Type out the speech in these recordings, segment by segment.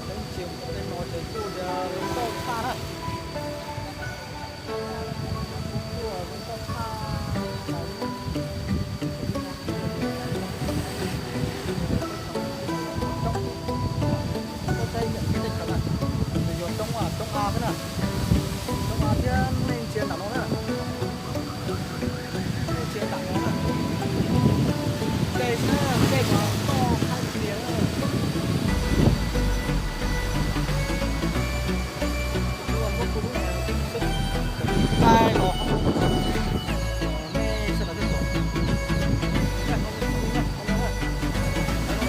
Peb ntsia mus tej no ces kuj tias toj tshaj na. Kuj toj tshaj. Coob, tej chaw na, nws yuav coob, coob av xwb na. Coob av thiab, nej ntsia nram no na. Ntsia nram no na. Tej, tej no toj tshaj tiag. Saib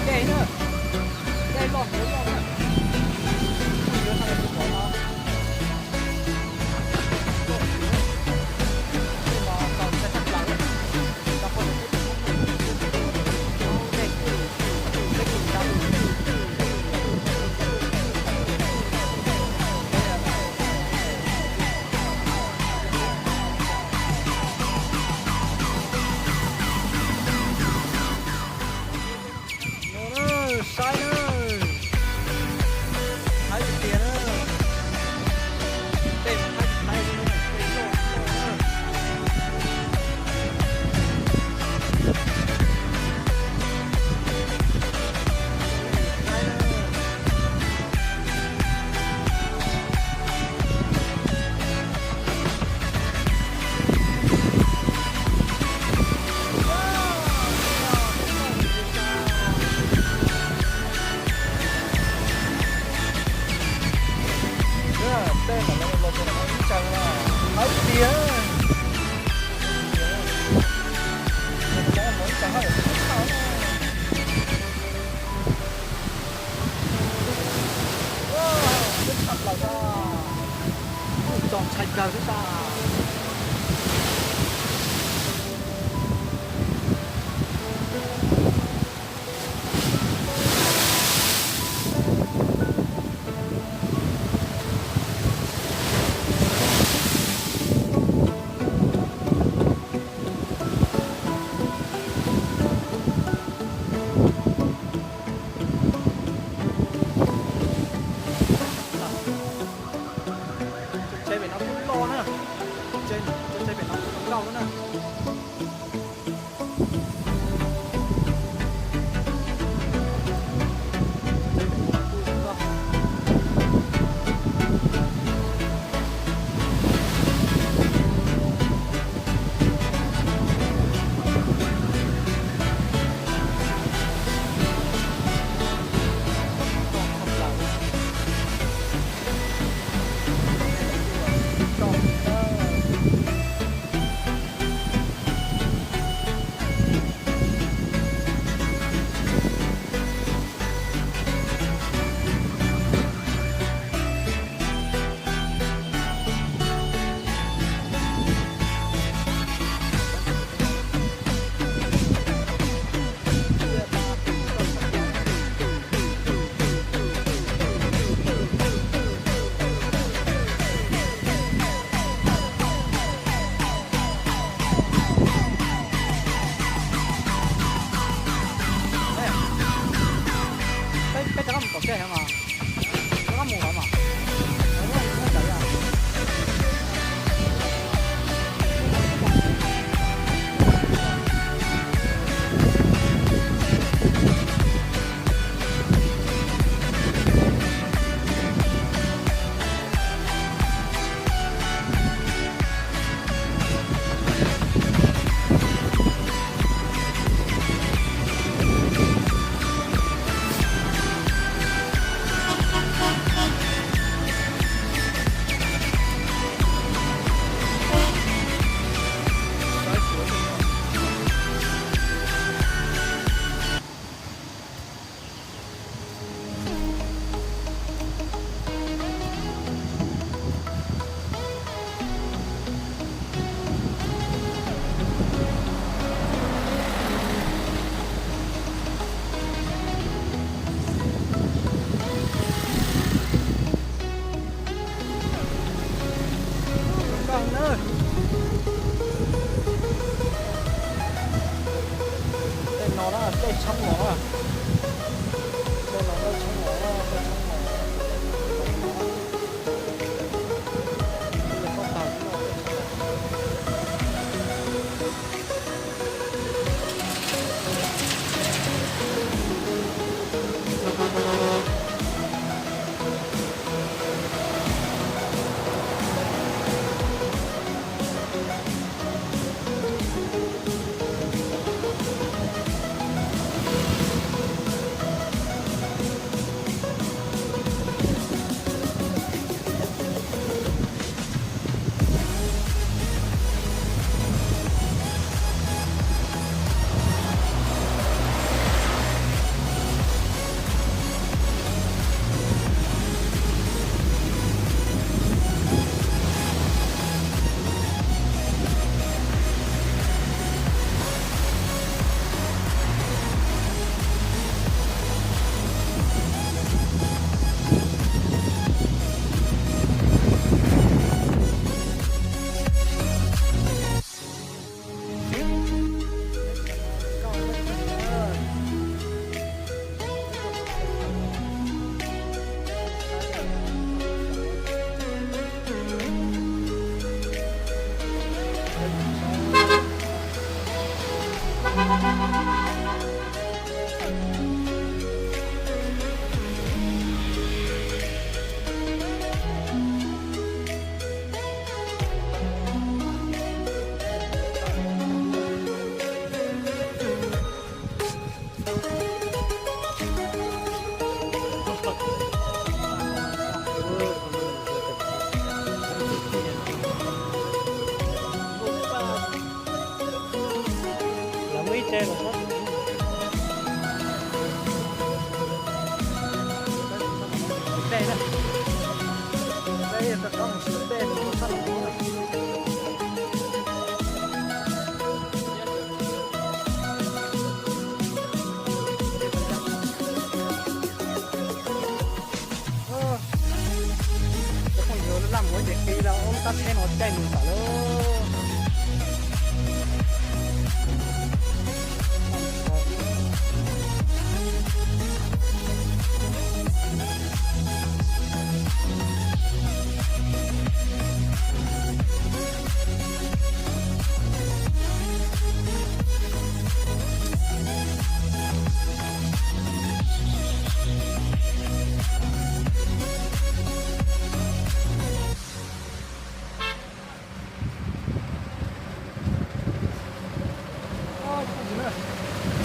na, saib tiag na, tej mas saib tsis taus li, tej loj loj na. Tej no los rau ib tsaug na, haib tiag. Ib tsaug haib tiag. Tshaj plaws, txog ntshai kawg xwb sas. Tsev pem no kuj loj na, tsev pem no kuj zoo nkauj na. Peb, peb rov qab mus tom tej no mas, rov qab mus no mas. Tab tsheb no caij mus tas lawm.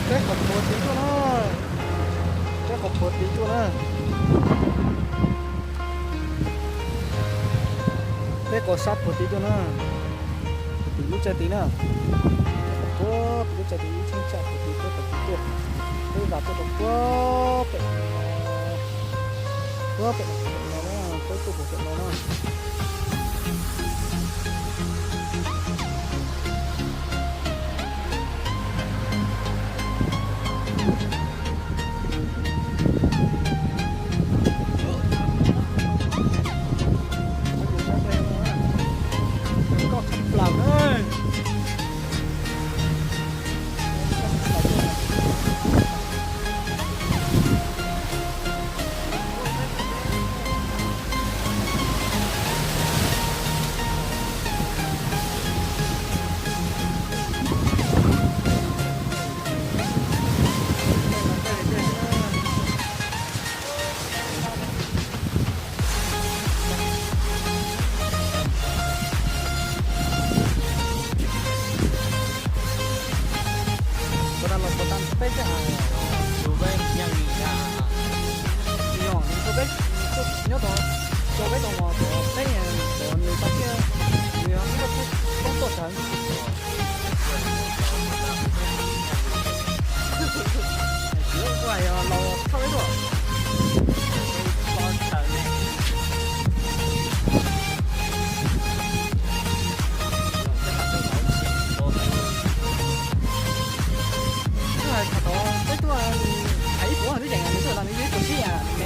Teb qhov thuav tid tuaj na. Teb qhov thuav tid tuaj na. Teb qhov sab thuav tid tuaj na. Tim lub tsaij tid na. Puag pem lub tsaij tid ib cheeb tsam thuav tid teb qhov tid tuaj. Peb vam tuaj rau puag pem, puag pem no na, peb tuaj puag pem no na. Koj tsis plaws na. Puas tas los puas tas peb thiab? Tus peb nyeem li cas? Nyob rau, rau peb tau mos tau peb, tau nws tau thiab, nws yog ib tug toob tuaj sawv. Tsis ua yog los thauj ib tuaj. Twb hais thaum tod peb tuaj, hais ib puas twb yeem nws tuaj los nws yog ib tug sib a.